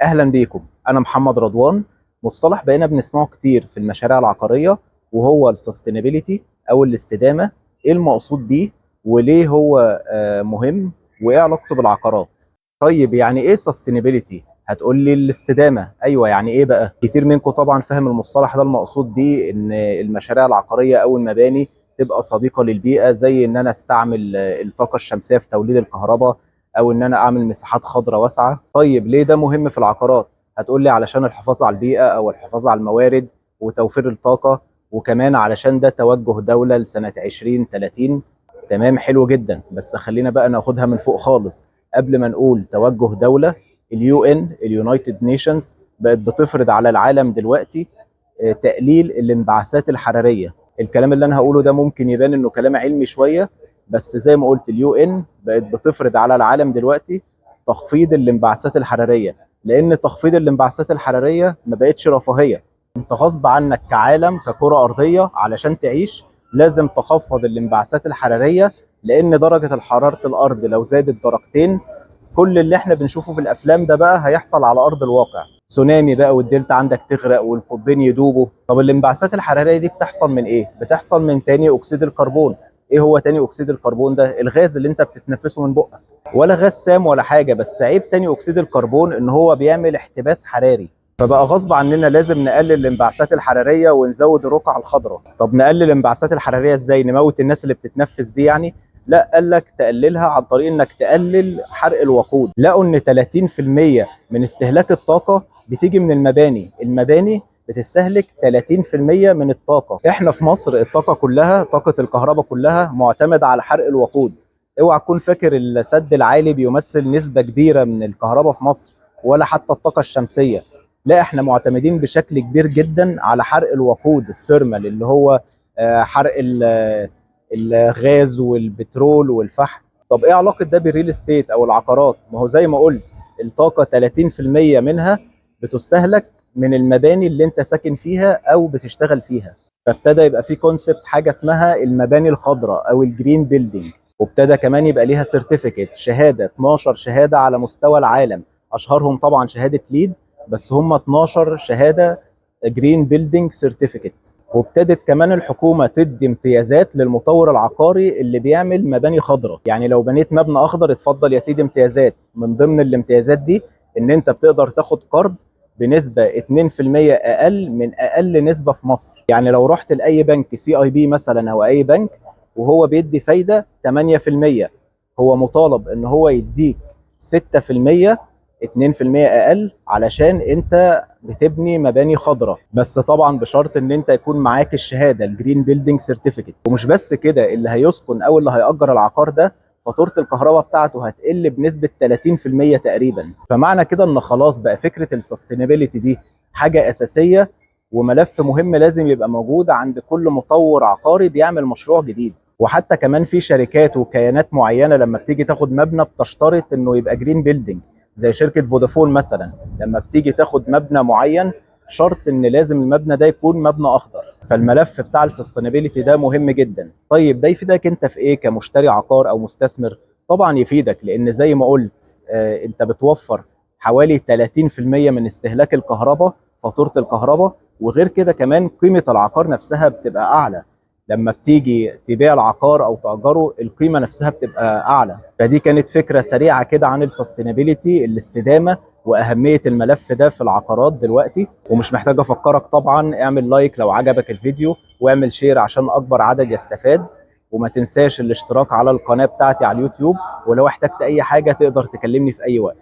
اهلا بيكم، انا محمد رضوان. مصطلح بقينا بنسمعه كتير في المشاريع العقارية وهو ال sustainability او الاستدامه. ايه المقصود بيه وليه هو مهم وايه علاقته بالعقارات؟ طيب يعني ايه sustainability؟ هتقول لي الاستدامه. ايوه، يعني ايه بقى؟ كتير منكم طبعا فاهم المصطلح ده، المقصود بيه ان المشاريع العقارية او المباني تبقى صديقه للبيئه، زي ان انا استعمل الطاقة الشمسية في توليد الكهرباء او ان انا اعمل مساحات خضراء واسعة. طيب ليه ده مهم في العقارات؟ هتقول لي علشان الحفاظ على البيئة او الحفاظ على الموارد وتوفير الطاقه، وكمان علشان ده توجه دولة لسنه 2030. تمام، حلو جدا. بس خلينا بقى ناخدها من فوق خالص قبل ما نقول توجه دوله. ال UN، ال United Nations، بقت بتفرض على العالم دلوقتي تقليل الانبعاثات الحرارية. الكلام اللي انا هقوله ده ممكن يبان انه كلام علمي شويه، بس زي ما قلت ال UN بقت بتفرض على العالم دلوقتي تخفيض الانبعاثات الحراريه، لان تخفيض الانبعاثات الحرارية ما بقتش رفاهيه. انت غصب عنك كعالم، ككره ارضيه، علشان تعيش لازم تخفض الانبعاثات الحراريه، لان درجه حرارة الارض لو زادت درجتين كل اللي احنا بنشوفه في الافلام ده بقى هيحصل على ارض الواقع. تسونامي بقى، والدلتا عندك تغرق، والقطبين يدوبوا. طب الانبعاثات الحرارية دي بتحصل من ايه؟ بتحصل من تاني اكسيد الكربون. ايه هو تاني اكسيد الكربون ده؟ الغاز اللي انت بتتنفسه من بقك، ولا غاز سام ولا حاجه، بس عيب تاني اكسيد الكربون ان هو بيعمل احتباس حراري. فبقى غصب عننا لازم نقلل الانبعاثات الحرارية ونزود الرقعة الخضراء. طب نقلل الانبعاثات الحرارية ازاي؟ نموت الناس اللي بتتنفس دي يعني؟ لا، قال لك تقللها عن طريق انك تقلل حرق الوقود. لقوا ان 30% من استهلاك الطاقة بتيجي من المباني. المباني بتستهلك 30% من الطاقة. احنا في مصر الطاقة كلها، طاقة الكهرباء كلها معتمدة على حرق الوقود. اوعى تكون فاكر السد العالي بيمثل نسبة كبيرة من الكهرباء في مصر، ولا حتى الطاقة الشمسية. لا، احنا معتمدين بشكل كبير جدا على حرق الوقود ال thermal، اللي هو حرق الغاز والبترول والفحم. طب ايه علاقة ده بال real estate او العقارات؟ ما هو زي ما قلت الطاقة 30% منها بتستهلك من المباني اللي انت ساكن فيها او بتشتغل فيها. فابتدى يبقى في concept حاجة اسمها المباني الخضراء او ال green building، وابتدى كمان يبقى ليها certificate، شهاده، 12 شهادة على مستوى العالم، اشهرهم طبعا شهادة LEED، بس هم 12 شهادة green building certificate. وابتدت كمان الحكومة تدي امتيازات للمطور العقاري اللي بيعمل مباني خضراء. يعني لو بنيت مبنى اخضر، اتفضل يا سيدي امتيازات. من ضمن الامتيازات دي ان انت بتقدر تاخد قرض بنسبة 2% أقل من أقل نسبة في مصر. يعني لو رحت لأي بنك، CIB مثلا أو أي بنك، وهو بيدي فايدة 8%، هو مطالب إن هو يديك 6%، 2% أقل، علشان أنت بتبني مباني خضراء. بس طبعا بشرط إن أنت يكون معاك الشهادة ال green building certificate. ومش بس كده، اللي هيسكن أو اللي هيأجر العقار ده فاتورة الكهرباء بتاعته هتقل بنسبة 30% تقريبا. فمعنى كده ان خلاص بقى فكرة ال sustainability دي حاجة اساسية وملف مهم لازم يبقى موجود عند كل مطور عقاري بيعمل مشروع جديد. وحتى كمان في شركات وكيانات معينة لما بتيجي تاخد مبنى بتشترط انه يبقى green building، زي شركة فودافون مثلا لما بتيجي تاخد مبنى معين شرط ان لازم المبنى ده يكون مبنى اخضر. فالملف بتاع ال sustainability ده مهم جدا. طيب ده يفيدك انت في ايه كمشتري عقار او مستثمر؟ طبعا يفيدك، لان زي ما قلت انت بتوفر حوالي 30% من استهلاك الكهرباء، فاتورة الكهرباء. وغير كده كمان قيمة العقار نفسها بتبقى اعلى لما بتيجي تبيع العقار او تاجره، القيمة نفسها بتبقى اعلى. فدي كانت فكرة سريعة كده عن ال sustainability، الاستدامه، واهمية الملف ده في العقارات دلوقتي. ومش محتاج افكرك طبعا، اعمل like لو عجبك الفيديو، واعمل share عشان اكبر عدد يستفاد، وما تنساش الاشتراك على القناة بتاعتي على اليوتيوب. ولو احتجت اي حاجة تقدر تكلمني في اي وقت.